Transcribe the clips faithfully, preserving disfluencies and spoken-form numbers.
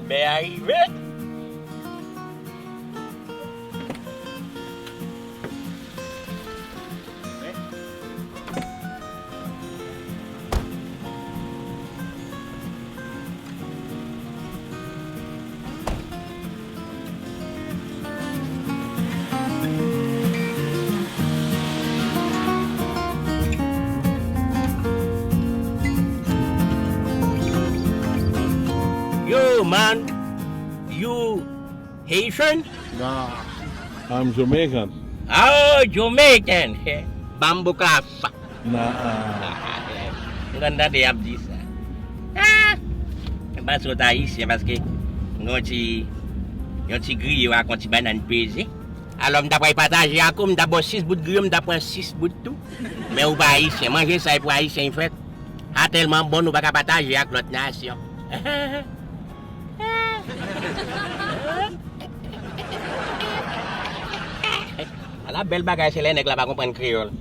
Bè a rive. Yo, man, you Haitian? Nah, I'm Jamaican. Oh, Jamaican. Bamboo clap. Nah. M konn tande y ap di sa. Ah! M panse w t ayisyen paske yon ti, yon ti griyo ak yon ti bannann peze. Alò, m ta pral pataje ak ou, m ta ba w sis bout griyo, m ta pran sis bout tou. Men ou pa ayisyen. Manje sa e pou ayisyen fèt. A tèlman bon, nou pa ka pataje ak lòt nasyon. Ala bèl bagay, se lè nèg la pa konprann kreyòl.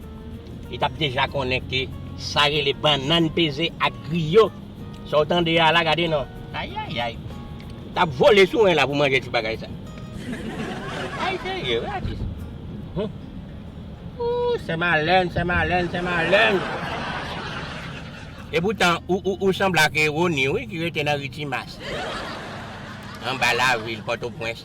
Li t ap deja konnen ke sa rele bannann peze ak griyo. Sa w tande a la, gade non. Ayayay. T ap vole sou wen la pou manje ti bagay sa. Ay, serye, wi, atis. Hum. Ooh, Sè Malèn, Sè Malèn, Sè Malèn. E poutan, ou, ou, ou sanble ak Eroni, wi, ki rete nan ri Timas. Anba lavil, Pòtoprens.